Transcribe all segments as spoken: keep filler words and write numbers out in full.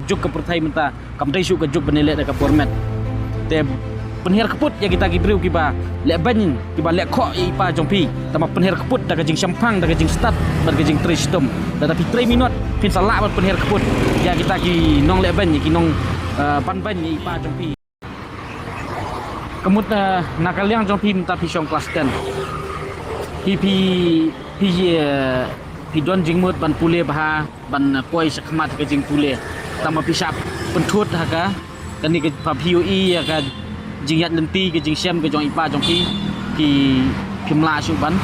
Juk ka pyrthei mynta kam dei shuh ka juk ban ïaleh da ka por met. Te pynhiar kput ïa kita ki briew kiba leh beiñ, kiba leh khoh ïa i pa jong phi. Tangba pynhiar kput da ka jingshemphang, da ka jingstad bad ka jingtrei shitom. Lada phi trei minot phin sa lah ban pynhiar kput ïa kita ki nongleh beiñ, ki nong, eh, ban beiñ ïa i pa jong phi. Ka mut, eh, na ka liang jong phi mynta phi shong klas ten. Phi, phi, phi, eh, phi don jingmut ban pule bha, ban, eh, poi shakhmat ka jingpule. Tangba phi shah pynthut ha ka, kane ka, pha phi ïohi ïa ka jingïaid lynti, ka jingshem ka jong i pa jong phi, phi, phim lah shuh ban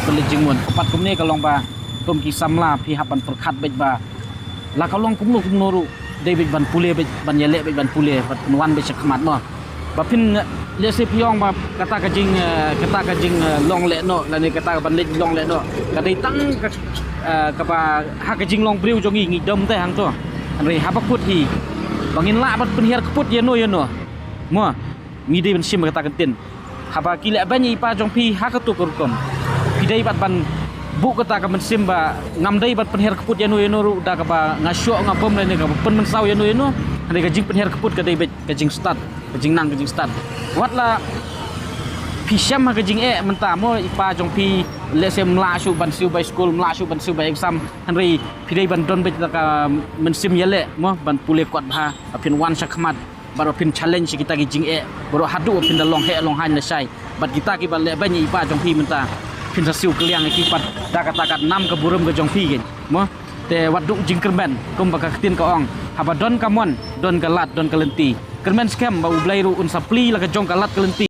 pynleit jingmut. Pat kumne ka long ba kum ki samla phi hap ban pyrkhat beit ba la ka long kumno kumno ruh dei beit ban pule beit, ban ïaleh beit ban pule, ban pynwan beit shakhmat mo. Ba phin, lehse phi ong ba kata ka jing, eh, kata ka jing, eh, long leh noh, lane kata ka ban leit long leh noh ka dei tang ka, eh, kaba ha ka jinglong briew jong ngi ngi dom te hangto. Hynrei haba kut hi ba ngin lah ban pynhiar kput ïano ïano mo, ngi dei ban shim kata ka ktien. Haba ki leh beiñ ïa i pa jong phi ha kato ka rukom, phi dei pat ban buh kata ka mynsiem ba ngam dei ban pynhiar kput ïano ïano ruh da kaba nga shoh nga bom lane kaba pynmynsaw ïano ïano. Hynrei ka jingpynhiar kput ka dei beit ka jingstad, ka jingnang ka jingstad. Wat la phi shem ha ka jingeh mynta mo, i pa jong phi lehse ym lah shuh ban siew bai skul, ym lah shuh ban siew bai exam, hynrei phi dei ban don beit da ka mynsiem ïaleh mo, ban pule kot bha, ba phin wan shakhmat, bad ba phin challenge ïa kita ki jingeh baroh haduh ba phin da long heh long haiñ lashai. Bad kita kiba leh beiñ ïa i pa jong phi mynta phin sa siew kylliang ïa ki pat da kata ka nam ka burom ka jong phi keiñ mo. Te wat duh jingkyrmen, kumba ka ktien ka ong, haba don ka mon don ka lad don ka lynti. Kyrmen skhem ba U Blei ruh un sa plie la ka jong ka lad ka lynti.